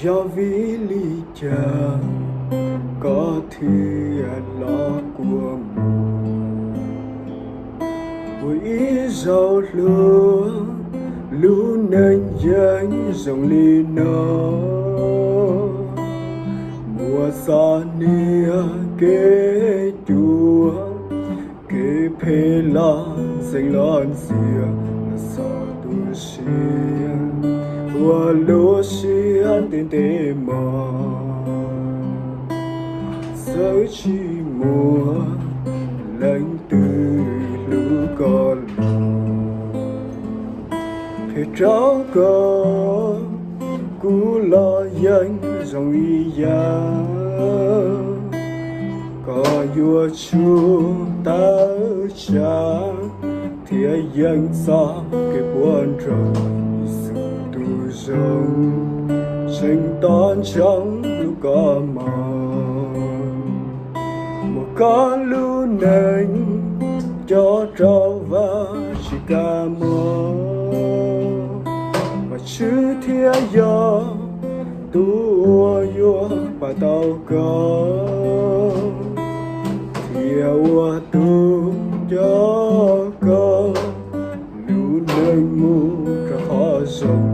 Yog vim li cas koj thiaj los kua muag ua ib zaug hlub lub neej yeej zoo li no? Muaj txoj niag kev cuav, kev phem los ntxeev los ntxias, los txog tu siab ua lub siab ntev ntev mog. Txawm tsis muaj leej twg hlub koj los, qhia rau koj, kuv los yeej zoo ib yam. Koj yuav tsum tawm tsam thiab yeej txoj kev puas nraug, Yexus tus zoo tseem tos ntsoov hlub koj mog. Muab koj lub neej coj rau Vajtswv kab mob, Vajtswv thiaj yog tus uas yuav pab tau koj, thiaj ua tus coj koj lub neej mus rau qhov zoo.